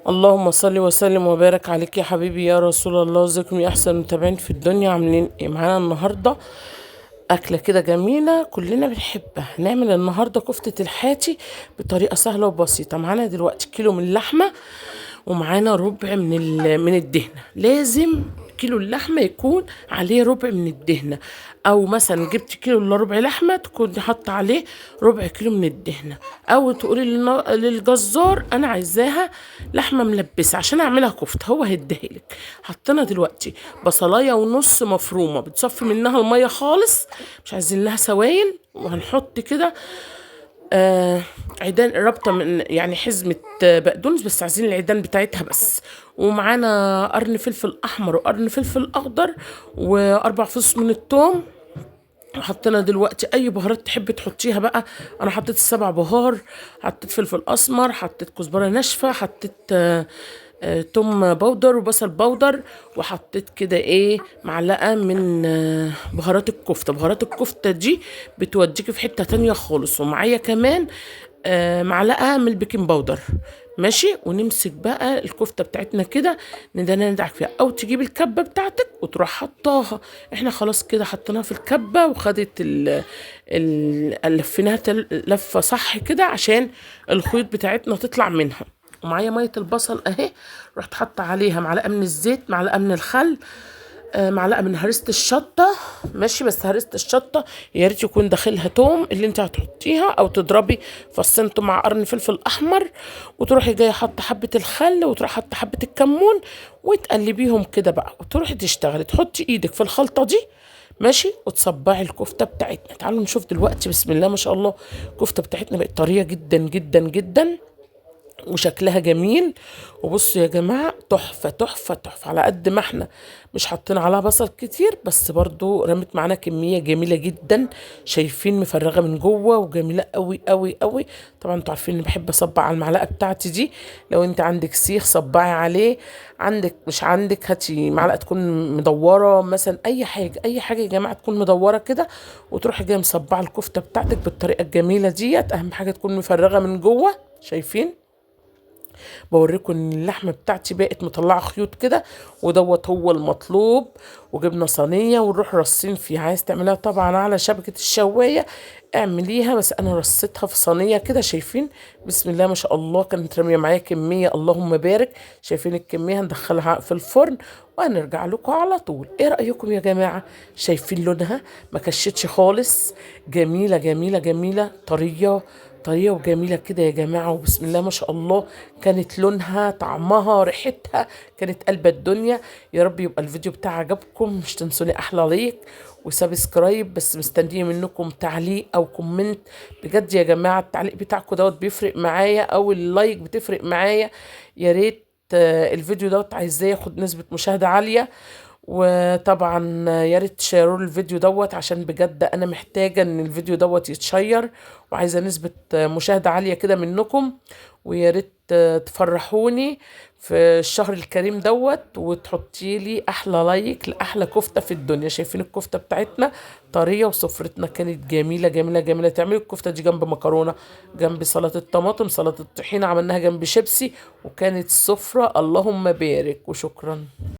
اللهم صل وسلم وبارك عليك يا حبيبي يا رسول الله. ازيكم يا احسن متابعين في الدنيا؟ عاملين ايه معانا النهارده؟ اكله كده جميلة كلنا بنحبها. هنعمل النهارده كفته الحاتي بطريقة سهلة وبسيطة. معانا دلوقتي كيلو من اللحمة ومعانا ربع من الدهنه. لازم كيلو اللحمة يكون عليه ربع من الدهنه، او مثلا جبت كيلو الا ربع لحمه تكون حاطه عليه ربع كيلو من الدهنه، او تقولي للجزار انا عايزاها لحمه ملبسه عشان اعملها كفته، هو هيديها لك. حطينا دلوقتي بصلايه ونص مفرومه بتصفي منها المية خالص، مش عايزين لها سوائل. وهنحط كده عيدان رابطه من يعني حزمه بقدونس، بس عايزين العيدان بتاعتها بس. ومعانا قرن فلفل احمر وقرن فلفل اخضر واربع فصوص من الثوم. حطينا دلوقتي اي بهارات تحبي تحطيها بقى. انا حطيت السبع بهار، حطيت فلفل اسمر، حطيت كزبره ناشفة، حطيت توم powder وبصل powder، وحطيت كده ايه معلقه من بهارات الكفتة. بهارات الكفتة دي بتوديكي في حتة تانية خالص. ومعايا كمان معلقه من ال baking powder. ماشي. ونمسك بقى الكفتة بتاعتنا كده ندعك فيها، او تجيب الكبه بتاعتك وتروح حطاها. احنا خلاص كده حطيناها في الكبه وخدت لفيناها لفه صح كده عشان الخيوط بتاعتنا تطلع منها. ومعايا مية البصل اهي، رحت حاطه عليها معلقه من الزيت، معلقه من الخل، معلقه من هرسه الشطه. ماشي. بس هرسه الشطه يا ريت يكون داخلها توم اللي انت هتحطيها، او تضربي فصين توم مع قرن فلفل احمر، وتروحي جاية حاطه حبه الخل وتروحي حاطه حبه الكمون وتقلبيهم كده بقى، وتروحي تشتغلي تحطي ايدك في الخلطة دي. ماشي. وتصبعي الكفتة بتاعتنا. تعالوا نشوف دلوقتي. بسم الله ما شاء الله الكفتة بتاعتنا بقت طرية جدا جدا جدا وشكلها جميل. وبصوا يا جماعة تحفة تحفة تحفة. على قد ما احنا مش حاطين عليها بصل كتير، بس برضو رمت معانا كمية جميلة جدا. شايفين مفرغة من جوه وجميلة قوي قوي قوي. طبعا انتوا عارفين اني بحب اصبع على المعلقة بتاعتي دي. لو انت عندك سيخ صبعي عليه، عندك مش عندك هاتي معلقة تكون مدورة مثلا، اي حاجة اي حاجة يا جماعة تكون مدورة كده، وتروحي جاية مصبعة الكفتة بتاعتك بالطريقة الجميلة ديت. اهم حاجة تكون مفرغة من جوه. شايفين بوريكم ان اللحمة بتاعتي بقت مطلعه خيوط كده، ودوت هو المطلوب. وجبنا صينية ونروح رصين فيها. عايز تعمليها طبعا على شبكة الشوايه اعمليها، بس انا رصيتها في صينية كده. شايفين بسم الله ما شاء الله كانت راميه معايا كمية، اللهم بارك. شايفين الكمية؟ هندخلها في الفرن وهنرجع لكم على طول. ايه رايكم يا جماعة؟ شايفين لونها ما كشتش خالص، جميلة جميلة جميلة، طرية طرية وجميلة كده يا جماعة. وبسم الله ما شاء الله كانت لونها طعمها ريحتها كانت قلب الدنيا. يا رب يبقى الفيديو بتاع عجبكم. مش تنسوني احلى like و subscribe، بس مستنيه منكم تعليق او comment. بجد يا جماعة التعليق بتاعكم دوت بيفرق معايا، او ال like بتفرق معايا. يا ريت الفيديو دوت عايزاه ياخد نسبه مشاهده عالية. وطبعا يا ريت تشيروا الفيديو دوت عشان بجد انا محتاجه ان الفيديو دوت يتشير، وعايزه نسبه مشاهده عالية كده منكم. ويا ريت تفرحوني في الشهر الكريم دوت وتحطي لي احلى like لاحلى كفته في الدنيا. شايفين الكفتة بتاعتنا طرية وسفرتنا كانت جميلة جميلة جميلة. تعملي الكفتة دي جنب مكرونه، جنب سلطة طماطم، سلطة طحينه، عملناها جنب شيبسي، وكانت سفره اللهم بارك. وشكرا.